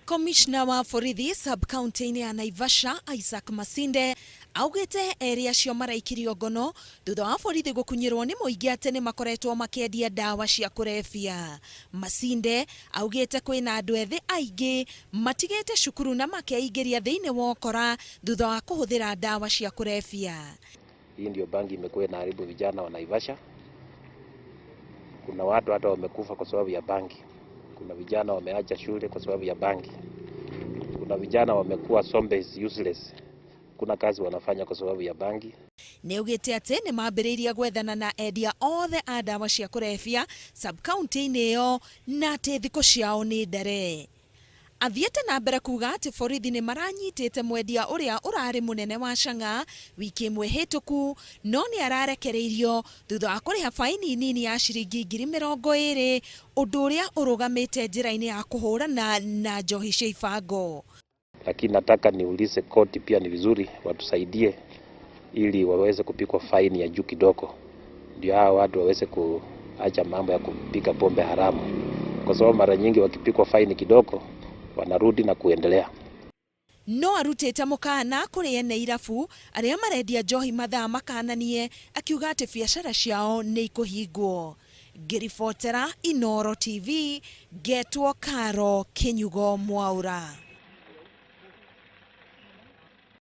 Komishna wa borithi sub-county-inĩ ya Naivasha Isaac Masinde augĩte erĩ acio maraikirio ngono thutha wa borithi gũkunyĩrwo nĩ mũingĩ atĩ nĩ makoretwo makĩendia ndawa cia kũrebia. Masinde augĩte kwĩna andũ ethĩ aingĩ matigĩte cukuru na makeingĩria thĩinĩ wa ũkora thutha wa kũhũthĩra ndawa cia kũrebia. Hii ndio bangi imekuwa inaharibu vijana wa Naivasha. Kuna watu hata wamekufa kwa sababu ya bangi. Kuna vijana wameacha shule kwa sababu ya bangi. Kuna vijana wamekuwa zombies useless. Kuna kazi wanafanya kwa sababu ya bangi. Nĩ augĩte atĩ nĩ mambĩrĩirie gwethana na endia othe a ndawa cia kũrebia sub-county-inĩ ĩyo na atĩ thikũ ciao nĩ ndare. Athiĩte na mbere kuga atĩ borithi nĩ maranyitĩte mwendia ũrĩa ũrarĩ mũnene wa Chang'aa wiki ĩmwe hĩtũku no nĩ ararekereirio thutha wa kũrĩha faini nini ya ciringi 20,000, ũndũ ũrĩa ũrũgamĩte njĩra-inĩ ya kũhũrana na njohi cia ibango. Lakini nataka niulize koti pia, ni vizuri watusaidie ili waweze kupigwa faini ya juu kidogo, ndio hawa watu waweze kuacha mambo ya kupika pombe haramu, kwa sababu mara nyingi wakipigwa faini kidogo wanarudi na kuendelea. No arutĩte mũkana kũrĩ ene irabu arĩa marendia njohi mathaa makananie, akiuga atĩ biacara ciao nĩ ikũhingwo. Ngĩribotera Inooro TV, ngetwo Karo Kinyugo Mwaura.